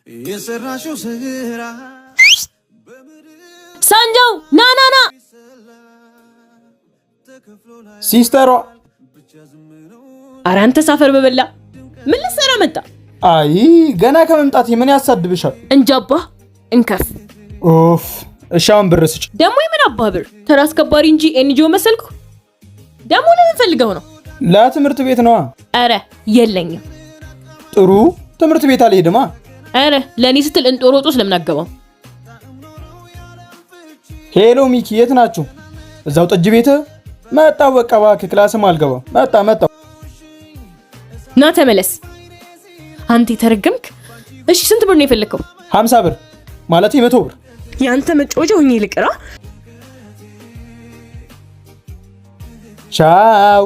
የሰራሽው ስራ ሳንጃው ና ና ና። ሲስተሯ። ኧረ አንተ ሳፈር በበላ ምን ልትሰራ መጣ? አይ ገና ከመምጣቴ ምን ያሳድብሻል? እንጃባ እንከፍ። ኦፍ እሺ፣ አሁን ብር ስጭ። ደግሞ የምን አባ ብር? ተራ አስከባሪ እንጂ NGO መሰልኩ? ደግሞ ለምን ፈልገው ነው? ለትምህርት ቤት ነዋ። ኧረ የለኝም። ጥሩ ትምህርት ቤት አልሄድማ። ኧረ ለእኔ ስትል እንጦሮጦስ ለምን አገባው? Hello ሚኪ፣ የት ናችሁ? እዛው ጠጅ ቤት መጣው። በቃ እባክህ class ም አልገባም። መጣ መጣው። ና ተመለስ። አንተ የተረገምክ። እሺ ስንት ብር ነው የፈለግከው? 50 ብር ማለት 100 ብር። የአንተ መጫወቻ ሆኜ ልቅራ። ቻው።